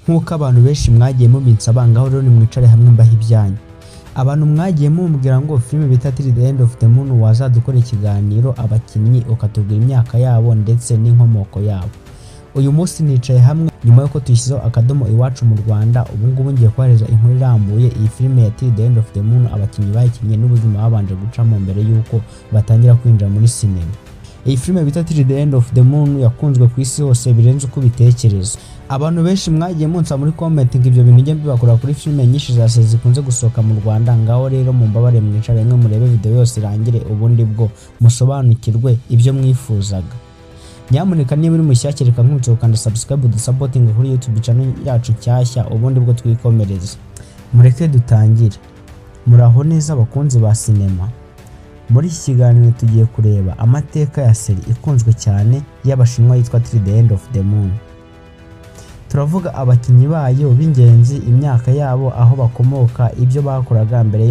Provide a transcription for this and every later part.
Nk'uko abantu benshi mwagiye mubinsaba, ngaho rero nimwicare hamwe mbahe ibyanyu. Abantu mwagiye mumbwira ngo filime bita Till the End of the Moon wazadukora ikiganiro, abakinnyi ukatubwira imyaka yabo ndetse n'inkomoko yabo. Uyu munsi nicaye hamwe nyuma y'uko tuyishyizeho akadomo iwacu mu Rwanda. Ubu ngubu ngiye kohereza inkuru irambuye iyi filime ya Till the End of the Moon, abakinnyi bayikinnye n'ubuzima babanje gucamo mbere y'uko batangira kwinjira muri sinema. Iyi filime bita Till the End of the Moon yakunzwe ku isi hose birenze uko ubitekereza. Abantu benshi mwagiye munsaba muri comment ngo ibyo bintu njye mbibakorera kuri filime nyinshi za série zikunze gusohoka mu Rwanda. Ngaho rero mumbabare mwicare mwe murebe video yose irangire, ubundi bwo musobanukirwe ibyo mwifuzaga. Nyamuneka niba uri mushyashya, reka nkwibutse gukanda subscribe, dusapotinga kuri YouTube channel yacu nshyashya, ubundi bwo twikomereze. Mureke dutangire. Muraho neza abakunzi ba sinema. Muri iki kiganiro tugiye kureba amateka ya série ikunzwe cyane y'Abashinwa yitwa Till the End of the Moon. Turavuga abakinnyi bayo b'ingenzi, imyaka yabo, aho bakomoka, ibyo bakoraga mbere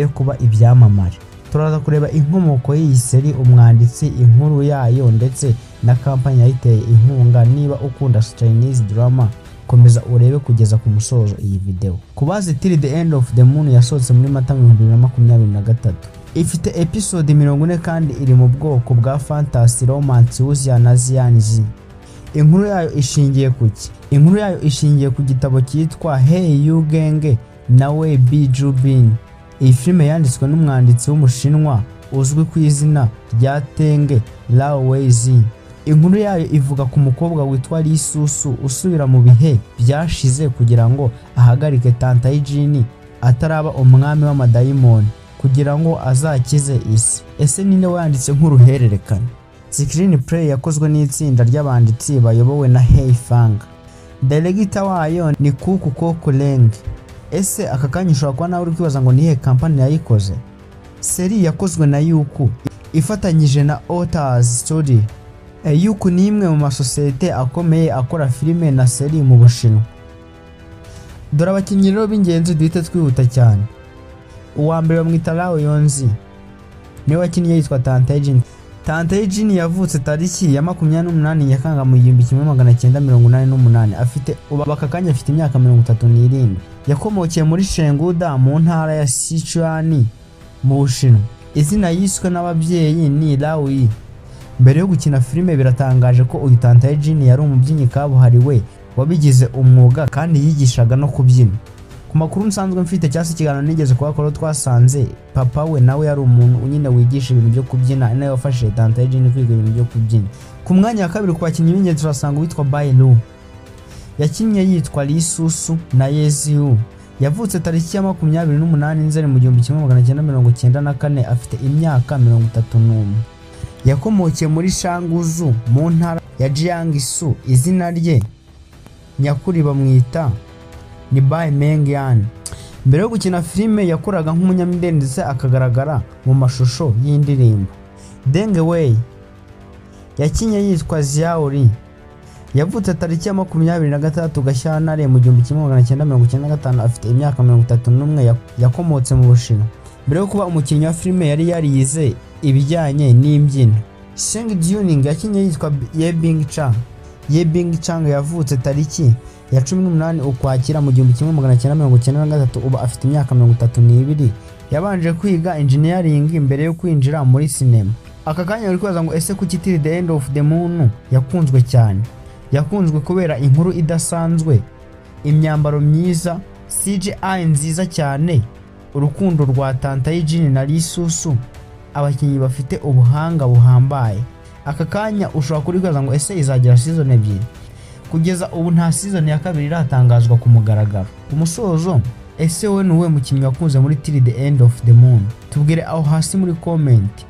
yo kuba ibyamamare. Turaza kureba inkomoko y'iyi série, umwanditsi, inkuru yayo ndetse na kampani yayiteye inkunga. Niba ukunda Chinese drama, komeza urebe kugeza ku musozo iyi video. Ku bazi Till the End of the Moon, yasohotse muri Mata 2023. Ifite episode 40 kandi iri mu bwoko bwa fantasy, romance, wuxia na xianxia. Inkuru yayo ishingiye ku ki? Inkuru yayo ishingiye ku gitabo cyitwa He Yu Geng na Wei Bi Ju Bin. Iyi filime yanditswe n'umwanditsi w'Umushinwa uzwi ku izina rya Teng Lao Weizi. Inkuru yayo ivuga ku mukobwa witwa Li Susu usubira mu bihe byashize kugira ngo ahagarike Tantaijin ataraba umwami w'amadayimoni, kugira ngo azakize isi. Ese ninde wanditse nk'uruhererekane? Screenplay yakozwe n'itsinda ry'abanditsi bayobowe na Hei Fang. Director wayo ni Kuku Koko Leng. Ese aka kanya ushobora kuba nawe uri kwibaza ngo nihe kampani yayikoze? Série yakozwe na Youku ifatanyije na Otters Studio. Youku ni imwe mu masosiyete akomeye akora filime na série mu Bushinwa. Dore abakinnyi rero b'ingenzi, duhite twihuta cyane. Uwa mbere bamwita Lao Yonzi, niwe wakinnye yitwa Tantaijin. Tantaijin yavutse tariki ya 28 Nyakanga mu 1988, afite ubu aka kanya afite imyaka 37. Yakomokeye muri Chengdu mu ntara ya Sichuan mu Bushinwa. Izina yiswe n'ababyeyi ni Lao Yi. Mbere yo gukina filime, biratangaje ko uyu Tantaijin yari umubyinnyi kabuhariwe wabigize umwuga kandi yigishaga no kubyina. Ku makuru nsanzwe mfite cyangwa se ikiganiro nigeze kuhakora, twasanze papa we nawe yari umuntu nyine wigisha ibintu byo kubyina, ari nawe wafashije Tantaijin kwiga ibintu byo kubyina. Ku mwanya wa kabiri ku bakinnyi b'ingenzi turasanga uwitwa Bai Lu, yakinnye yitwa Li Susu na Yeziu. Yavutse tariki ya 28 Nzeri mu 1994, afite imyaka 31. Yakomokeye muri Shanguzu mu ntara ya Jiangsu. Izina rye nyakuri bamwita ni Bai Mengyan. Mbere yo gukina filime yakoraga nk'umunyamideli ndetse akagaragara mu mashusho y'indirimbo. Deng Wei yakinnye yitwa Xiao Li. Yavutse tariki ya 26 Gashyantare mu 1995, afite imyaka 31. Yakomotse mu Bushinwa. Mbere yo kuba umukinnyi wa filime yari yarize ibijyanye n'imbyino. Sheng Jiuning yakinnye yitwa Ye Bing Chang. Ye Bing Chang yavutse tariki ya 18 Ukwakira mu 1993, ubu afite imyaka 32. Yabanje kwiga engineering mbere yo kwinjira muri sinema. Aka kanya uri kwibaza ngo ese kuki Till the End of the Moon yakunzwe cyane? Yakunzwe kubera inkuru idasanzwe, imyambaro myiza, CGI nziza cyane, urukundo rwa Tantaijin na Lisusu, abakinnyi bafite ubuhanga buhambaye. Aka kanya ushobora kuribaza ngo ese izagira season ebyiri? Kugeza ubu nta season ya kabiri iratangazwa ku mugaragaro. Ku musozo, ese wowe ni uwuhe mukinnyi wakunze muri Till the End of the Moon? Tubwire aho hasi muri comment.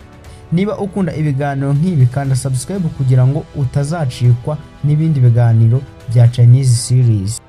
Niba ukunda ibiganiro nk'ibi, kanda subscribe kugira ngo utazacikwa n'ibindi biganiro bya Chinese series.